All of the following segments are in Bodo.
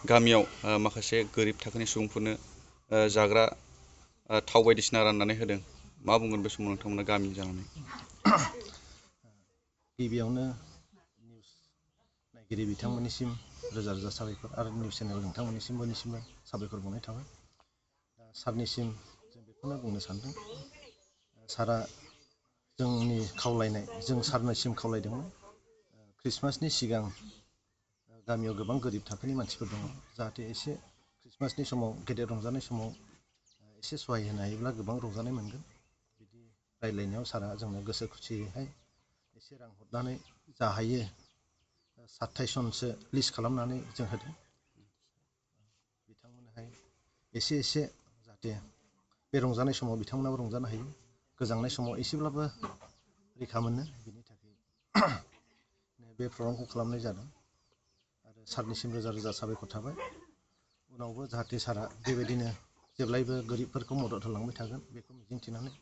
गामियाव माखासे गोरिब थाखोनि सुबुंफोरनो जाग्रा थाव बायदिसिना राननानै होदों। मा बुंगोन बे समाव नोंथांमोना गामि जानानै? गिबियावनो निउस नायगिरि बिथांमोननिसिम रोजा रोजा साबायखर आरो निउस चेनेल नोंथांमोननिसिम बयनिसिमबो साबायखर बावनाय थाबाय। दा सारनिसिम जों बेखौनो बुंनो सानदों, सारा जोंनि खावलायनाय, जों सारनिसिम खावलायदोंमोन ख्रिस्टमासनि सिगां गामियाव गोबां गोरिब थाखोनि मानसिफोर दङ, जाहाथे एसे ख्रिस्टमासनि समाव गेदेर रंजानाय समाव एसे सहाय होनो हायोब्ला गोबां रंजानाय मोनगोन। बिदि रायज्लायनायाव सारा जोंनो गोसो खुसियैहाय एसे रां हरनानै जा हायो 27 जनसो लिस्ट खालामनानै जों होदों। बिथांमोनहाय एसे एसे जाहाथे बे रंजानाय समाव बिथांमोनाबो रंजानो हायो, गोजांनाय समाव एसेब्लाबो रैखा मोनो, बिनि थाखाय बे प्रग्रामखौ खालामनाय जादों। आरो सारनिसिम रोजा रोजा साबायखर थाबाय। उनावबो जाहाथे सारा बेबायदिनो जेब्लायबो गोरिबफोरखौ मदद होलांबाय थागोन, बेखौ मिजिंथिनानै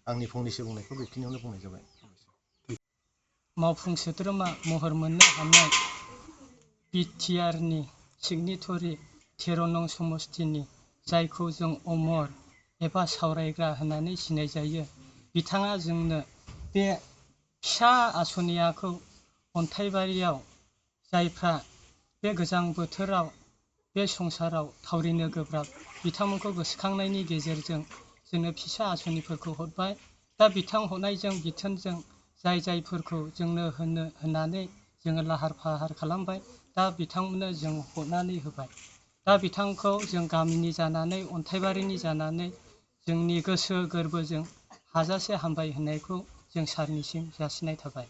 आंनि फंनैसो बुंनायखौ बेखिनियावनो बुंनाय जाबाय। मावफुं सोद्रोमा महर मोननो हानाय बिटिआरनि सिगनेटरि 13 नं समस्तिनि जायखौ जों अमर एबा सावरायग्रा होननानै सिनायजायो, बिथाङा जोंनो बे फिसा आसनियाखौ अन्थाइबारियाव जायफ्रा बे गोजां बोथोराव बे संसाराव थावरिनो गोब्राब, बिथांमोनखौ गोसोखांनायनि गेजेरजों जोंनो फिसा आसनिफोरखौ हरबाय। दा बिथां हरनायजों बिथोनजों जाय जायफोरखौ जोंनो होननानै जोङो लाहार फाहार खालामबाय, दा बिथांमोननो जों हरनानै होबाय। दा बिथांखौ जों गामिनि जानानै, अन्थाइबारिनि जानानै जोंनि गोसो गोरबोजों हाजासे हामबाय होननायखौ जों सारनिसिम जासिनाय थाबाय।